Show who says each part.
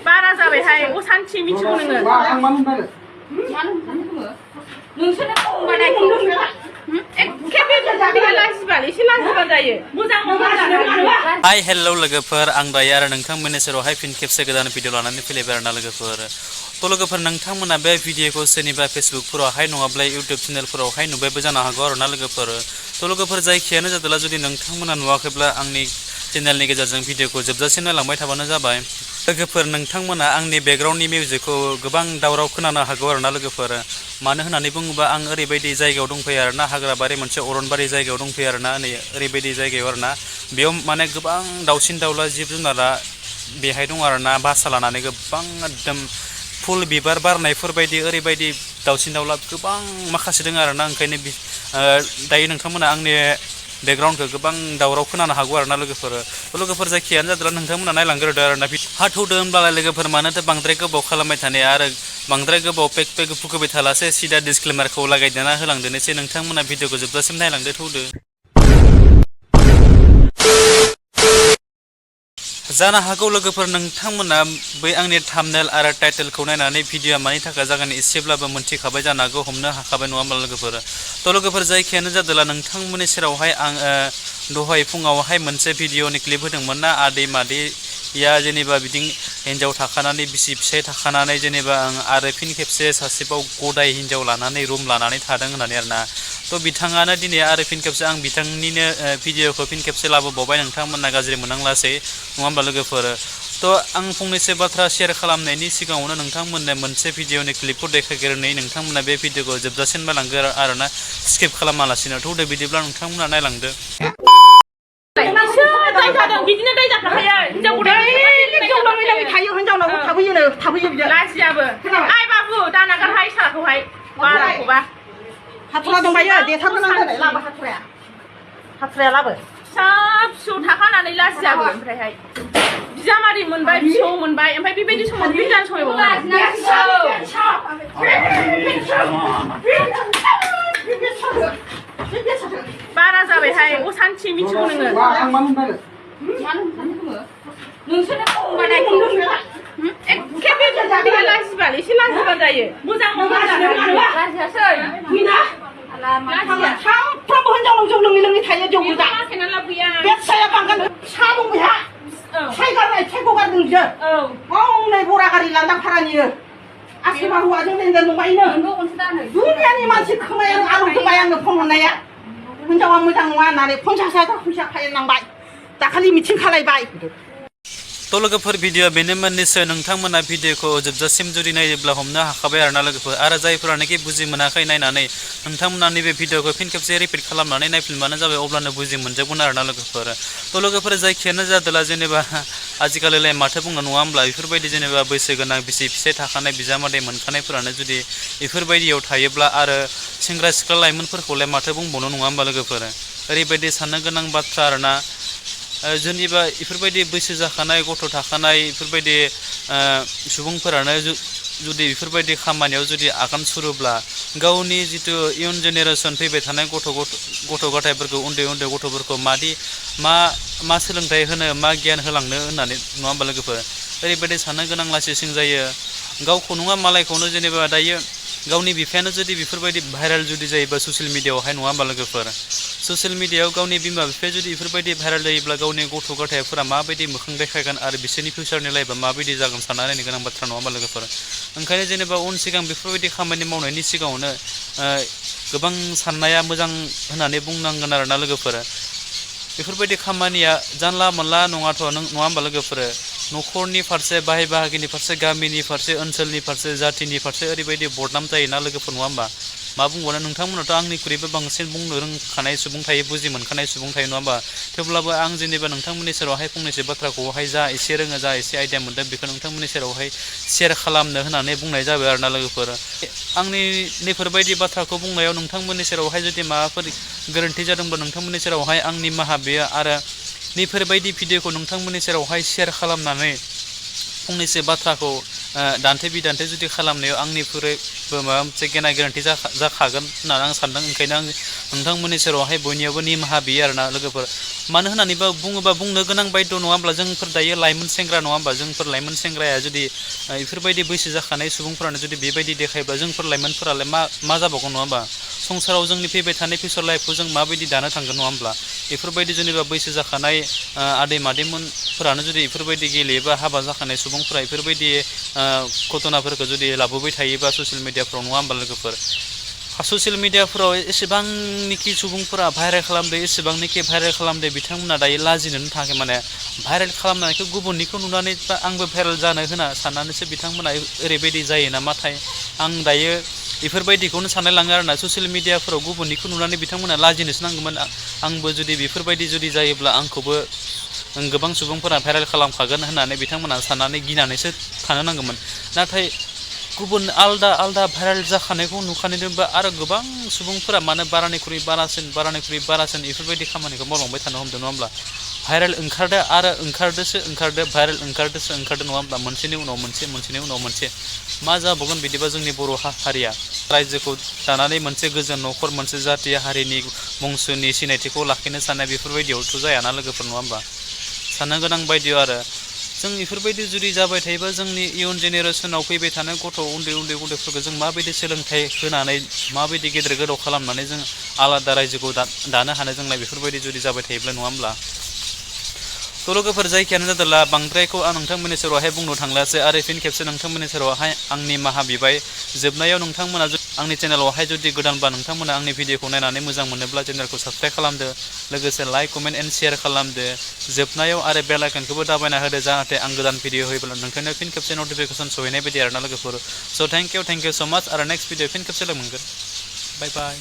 Speaker 1: बारा जाबायहाय असान्थि मिथिगौ नोङो
Speaker 2: हाय हेलौ लोगोफोर आं दायो आरो नोंथांमोननि सेरावहाय फिन खेबसे गोदान भिडिअ लानानै फैलायबाय आरोना लोगोफोर थ' लोगोफोर नोंथांमोना बे भिडिअखौ सोरनिबा फेसबुकफोरावहाय नङाब्ला इउटिउब चेनेलफोरावहाय नुबायबो जानो हागौ आरोना लोगोफोर थ' लोगोफोर जायखियानो जादोंला जुदि नोंथांमोना नुवाखैब्ला आंनि चेनेलनि गेजेरजों भिडिअखौ जोबजासिम नायलांबाय थाबानो जाबाय लोगोफोर नोंथांमोना आंनि बेकग्राउन्डनि मिउजिकखौ गोबां दावराव खोनानो हागौ आरोना लोगोफोर मानो होननानै बुङोबा आं ओरैबायदि जायगायाव दंफैयो आरोना हाग्राबारि मोनसे अरनबारि जायगायाव दंफैयो आरोना नै ओरैबायदि जायगायाव आरोना बेयाव माने गोबां दाउसिन दाउला जिब जुनारा बेहाय दं आरोना बासा लानानै गोबां एकदम फुल बिबार बारनायफोर बायदि ओरैबायदि दाउसिन दाउला गोबां माखासे दङ आरोना ओंखायनो दायो नोंथांमोना आंनि बेकग्राउन्डखौ गोबां दावराव खोनानो हागौ आरोना लोगोफोर जायखियानो जादोंला नोंथांमोना नायलांग्रोदो आरोना हाथौदो होनब्लालाय लोगोफोर मानोथो बांद्राय गोबाव खालामबाय थानाया आरो बांद्राय गोबाव पेक फुखोबाय थालासै सिदा डिसक्लेमारखौ लागायदेरना होलांदोनोसै नोंथांमोना भिडिअखौ जोबजासिम नायलांदो थौदो जानो हागौ लोगोफोर नोंथांमोना बै आंनि थाम्बनेल आरो टाइटेलखौ नायनानै भिडिअआ मानि थाखाय जागोन एसेब्लाबो मोनथिखाबाय जानो हागौ हमनो हाखाबाय नङा होमब्ला लोगोफोर थ' लोगोफोर जायखियानो जादोंला नोंथांमोननि सेरावहाय आं दहाय फुङावहाय मोनसे भिडिअनि क्लिप होदोंमोन ना आदै मादैया जेनेबा बिदि हिन्जाव थाखानानै बिसि फिसाय थाखानानै जेनेबा आं आरो फिन खेबसे सासेबाव गदाय हिन्जाव लानानै रुम लानानै थादों होननानै आरोना थ' बिथाङानो दिनै आरो फिन खेबसे आं बिथांनिनो भिडिअखौ फिन खेबसे लाबोबावबाय नोंथांमोना गाज्रि मोननांलासै नङा होमबा लोगोफोर थ' आं फंनैसो बाथ्रा शेयार खालामनायनि सिगाङावनो नोंथांमोननो मोनसे भिडिअनि क्लिपखौ देखायग्रोनै नोंथांमोना बे भिडिअखौ जोबजासिम नायलांगो आरोना स्किप खालामालासिनो थौदो बिदिब्ला नोंथांमोना नायलांदो
Speaker 1: बिदिनो दै जाखायो हिनजाव थाबोयो लाजियाबो आइ बाबु दानागारहाय साखौहाय बाराखौबा हाथुरा दंबायो देथारगोनां लाबो हाथुराया लाबो फिसा फिसौ थाखानानै लाजियाबो ओमफ्रायहाय बिजामादै मोनबाय फिसौ मोनबाय ओमफ्राय बेबायदि समाव बिजान सहायबावो बारा जाबायहाय असान्थि मिथिगौ नोङो लाजिबाल एसे लाजिबा जायो मोजां सानफ्रामबो हिनजावनाव जौ लोङै थायो जौ गोजा बे फिसाया बांगाल फिसा दं बेहा साय गारनाय सायख' गारदों बियो हनै बरा गारि लांदां भारानियो आसोमा हौवाजों लेनदेन दंबायनो दुनियानि मानसि खोमाया आलौदोंबाय आंनो फन हरनाया हिनजावा मोजां नङा होननानै 50,000 फैसा खालामनांबाय दाखालि मिथिं खालायबाय
Speaker 2: थ' लोगोफोर भिडिअ बेनोमोन निस्सय नोंथांमोना भिडिअखौ जोबजासिम जुदि नायोब्ला हमनो हाखाबाय आरोना लोगोफोर आरो जायफोरानोखि बुजि मोनाखै नायनानै नोंथांमोना नैबे भिडिअखौ फिन खेबसे रिपिट खालामनानै नायफिनबानो जाबाय अब्लानो बुजि मोनजोबगोन आरोना लोगोफोर थ' लोगोफोर जायखियानो जादोंला जेनेबा आजिखालिलाय माथो बुंनो नङा होमब्ला बेफोरबायदि जेनेबा बैसो गोनां बिसि फिसाय थाखानाय बिजामादै मोनखानायफोरानो जुदि बेफोरबायदियाव थायोब्ला आरो सेंग्रा सिख्ला लाइमोनफोरखौलाय माथो बुंबावनो नङा होमबा लोगोफोर ओरैबायदि साननो गोनां बाथ्रा आरोना जेनेबा बेफोरबायदि बैसो जाखानाय गथ' थाखानाय बेफोरबायदि सुबुंफोरानो जुदि बेफोरबायदि खामानियाव जुदि आगान सुरोब्ला गावनि जिथु इयुन जेनेरेसन फैबाय थानाय गथ' गथायफोरखौ उन्दै गथ'फोरखौ मा सोलोंथाइ होनो मा गियान होलांनो होननानै नङा होमबा लोगोफोर ओरैबायदि साननो गोनां लासिं जायो गावखौ नङा मालायखौनो जेनेबा दायो गावनि बिफायानो जुदि बेफोरबायदि भाइरेल जुदि जायोबा ससियेल मिडियाआवहाय नङा होमबा लोगोफोर ससियेल मिडियाआव गावनि बिमा बिफाया जुदि बेफोरबायदि भाइरेल जायोब्ला गावनि गथ' गथायफोरा माबायदि मोखां देखायगोन आरो बिसोरनि फिउचारनि लाइफआ माबायदि जागोन सानना नायनो गोनां बाथ्रा नङा होमबा लोगोफोर ओंखायनो जेनेबा उन सिगां बेफोरबायदि खामानि मावनायनि सिगाङावनो गोबां साननाया मोजां होननानै बुंनांगोन आरोना लोगोफोर बेफोरबायदि खामानिया जानला मोनला नङाथ' नङा होमबा लोगोफोर न'खरनि फारसे बाहाय बाहागिनि फारसे गामिनि फारसे ओनसोलनि फारसे जाथिनि फारसे ओरैबायदि बदनाम जायोना लोगोफोर नङा होमबा मा बुंबावनो नोंथांमोनाथ' आंनिख्रुइबो बांसिन बुंनो रोंखानाय सुबुं थायो बुजि मोनखानाय सुबुं थायो नङा होमबा थेवब्लाबो आं जेनेबा नोंथांमोननि सेरावहाय फंनैसो बाथ्राखौहाय जा एसे रोङो जा एसे आइडिया मोनदों बेखौ नोंथांमोननि सेरावहाय शेयार खालामनो होननानै बुंनाय जाबाय आरोना लोगोफोर आंनि नैफोरबायदि बाथ्राखौ बुंनायाव नोंथांमोननि सेरावहाय जुदि माबाफोर गोरोन्थि जादोंब्ला नोंथांमोननि सेरावहाय आंनि निमाहा बियो आरो नैफोरबायदि भिडिअखौ नोंथांमोननि सेरावहाय शेयार खालामनानै फंनैसो बाथ्राखौ दान्थे बिदान्थे जुदि खालामनायाव आंनिफ्रायबो माबा मोनसे गेना गोरोन्थि जाखागोन होननानै आं सानदों। ओंखायनो आं नोंथांमोननि सेरावहाय बयनियावबो निमाहा बियो आरोना लोगोफोर। मानो होननानै बुङोबा बुंनो गोनां बायद' नङा होमब्ला जोंफोर दायो लाइमोन सेंग्रा नङा होमबा जोंफोर लाइमोन सेंग्राया जुदि बेफोरबायदि बैसो जाखानाय सुबुंफोरानो जुदि बेबायदि देखायब्ला जोंफोर लाइमोनफोरालाय मा जाबावगोन नङा होमबा। संसाराव जोंनि फैबाय थानाय फिउचार लाइफखौ जों माबायदि दानो थांगोन नङा होमब्ला। बेफोरबायदि जेनेबा बैसो जाखानाय आदै मादैमोनफोरानो जुदि बेफोरबायदि गेलेयोबा हाबा जाखानाय सुबुंफोरा बेफोरबायदि घटनाफोरखौ जुदि लाबोबाय थायोबा ससियेल मिडियाफ्राव नङा होमबा लोगोफोर। ससियेल मिडियाफोराव एसेबांनिखि सुबुंफोरा भाइरेल खालामदो एसेबांनिखि भाइरेल खालामदो बिथांमोना दायो लाजिनोनो थाङाखै माने भाइरेल खालामनायखौ गुबुननिखौ नुनानै बा आंबो भाइरेल जानो होना साननानैसो बिथांमोना ओरैबायदि जायो नामाथाय आं दायो बेफोरबायदिखौनो साननाय लाङो आरोना। ससियेल मिडियाफोराव गुबुननिखौ नुनानै बिथांमोना लाजिनोसो नांगौमोन। आंबो जुदि बेफोरबायदि जुदि जायोब्ला आंखौबो गोबां सुबुंफोरा भाइरेल खालामखागोन होननानै बिथांमोना साननानै गिनानैसो थानो नांगौमोन। नाथाय गुबुन आलदा आलदा भाइरेल जाखानायखौ नुखानायदोंबा आरो गोबां सुबुंफोरा मानो बारानिख्रुइ बारासिन बेफोरबायदि खामानिखौ मावलांबाय थानो हमदों नङा होमब्ला। भाइरेल ओंखारदो आरो ओंखारदो भाइरेल ओंखारदो नङा होमब्ला मोनसेनि उनाव मोनसे मा जाबावगोन बिदिबा जोंनि बर' हारिया रायजोखौ दानानै मोनसे गोजोन न'खर मोनसे जाथि हारिनि बंस'नि सिनायथिखौ लाखिनो साननाय बेफोरबायदियावथ' जायाना लोगोफोर नङा होमबा। साननो गोनां बायदियाव आरो जों बेफोरबायदि जुदि जाबाय थायोबा जोंनि इयुन जेनेरेसनाव फैबाय थानाय गथ' उन्दैफोरखौ जों माबायदि सोलोंथाइ होनानै माबायदि गेदेर गोलाव खालामनानै जों आलादा रायजोखौ दानो हानो जोंलाय बेफोरबायदि जुदि जाबाय थायोब्ला नङा होमब्ला। थ' लोगोफोर जायखियानो जादोंला बांद्रायखौ आं नोंथांमोननि सेरावहाय बुंनो थांलासै आरो फिन खेबसे नोंथांमोननि सेरावहाय आंनि निमाहा बिबाय। जोबनायाव नोंथांमोना आंनि चेनेलावहाय जुदि गोदानबा नोंथांमोना आंनि भिडिअखौ नायनानै मोजां मोनोब्ला चेनेलखौ साबस्क्राइब खालामदो लोगोसे लाइक कमेन्ट एन्ड शेयार खालामदो। जोबनायाव आरो बेल आइकनखौबो दाबायना होदो जाहाथे आं गोदान भिडिअ होयोब्ला नोंथांनो फिन खेबसे नटिफिकेसन सहैनाय बायदि आरोना लोगोफोर। स' थेंक इउ स' माच आरो नेक्स्ट भिडिअ फिन खेबसे लोगो मोनगोन। बाय बाय।